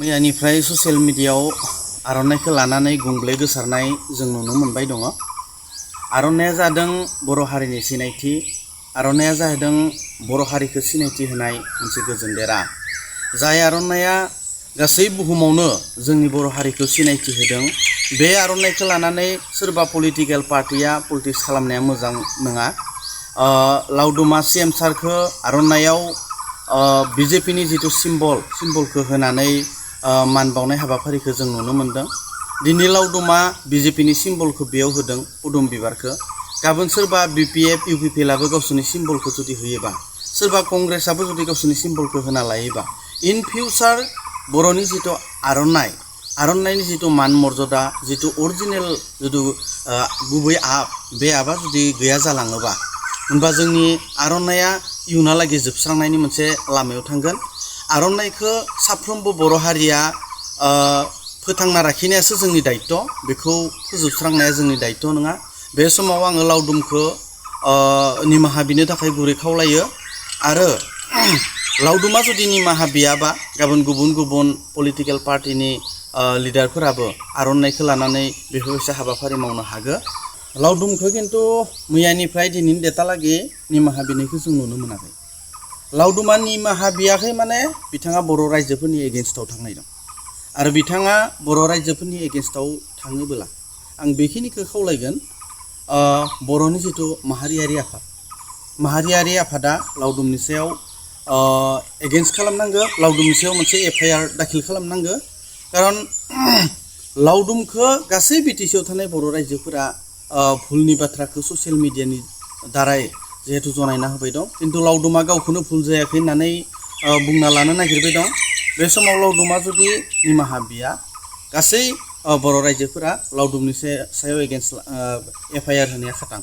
मैयानिफ्राय social मिडियायाव आर'नाइखौ लानानै गुंग्ले गोसारनाय जों नुनो मोनबाय दङ। आर'नाइया जादों बर' हारिनि सिनायथि। आर'नाइया जादों बर' हारिखौ सिनायथि होनाय मोनसे गोजोन देरा। जाय आर'नाइया गासै बुहुमावनो जोंनि बर' हारिखौ सिनायथि होदों। बे आर'नाइखौ लानानै सोरबा पलिटिकेल पार्टिया पलिटिक्स खालामनाया मोजां नङा। लावदुमा CM सारखौ आर'नाइयाव BJPनि जिथु सिम्बलखौ होनानै मान बावनाय हाबाफारिखौ जों नुनो मोनदों। दिनै लावदुमा BJPनि सिम्बलखौ बेयाव होदों, पदुम बिबारखौ। गाबोन सोरबा BPF UPPLआबो गावसोरनि सिम्बलखौ जुदि होयोबा, सोरबा कंग्रेसआबो जुदि गावसोरनि सिम्बलखौ होना लायोबा, इन फिउचार बर'नि जिथु आर'नाइनि जिथु मान मर्यादा, जिथु अरिजिनेल जिथु गुबै बे आबा जुदि गैया जालाङोबा, होनबा जोंनि आर'नाइया इयुनहालागै जोबस्रांनायनि मोनसे लामायाव थांगोन। आर'नाइखौ साफ्रोमबो बर' हारिया फोथांना लाखिनायासो जोंनि दायित्व, बेखौ फोजोबस्रांनाया जोंनि दायित्व नङा। बे समाव आङो लावदुमखौ निमाहा बिनो थाखाय गुरै खावलायो। आरो लावदुमा जुदि निमाहा बियाबा, गाबोन गुबुन पलिटिकेल पार्टिनि लिडारफोराबो आर'नाइखौ लानानै बेफोरबायसा हाबाफारि मावनो हागो। लावदुमखौ खिन्थु मैयानिफ्राय दिनैनि डेटहालागै निमाहा बिनायखौ जों नुनो मोनाखै। लावदुमा निमाहा बियाखै माने बिथाङा बर' रायजोफोरनि एगेन्स्टआव थांनाय दं। आरो बिथाङा बर' रायजोफोरनि एगेन्स्टआव थाङोबोला आं बेखिनिखौ खावलायगोन, बर'नि जिथु माहारियारि आफादा लावदुमनि सायाव एगेन्स्ट खालामनांगो, लावदुमनि सायाव मोनसे FIR दाखिल खालामनांगो। खारन लावदुमखौ गासै BTCआव थानाय बर' रायजोफोरा भुलनि बाथ्राखौ ससियेल मिडियानि दाराय जिहेतु जनायना होबाय दं, खिन्थु लावदुमा गावखौनो भुल जायाखै होननानै बुंना लानो नागिरबाय दं। बे समाव लावदुमा जुदि निमाहा बिया, गासै बर' रायजोफोरा लावदुमनि सायाव FIR होनाया खाथां।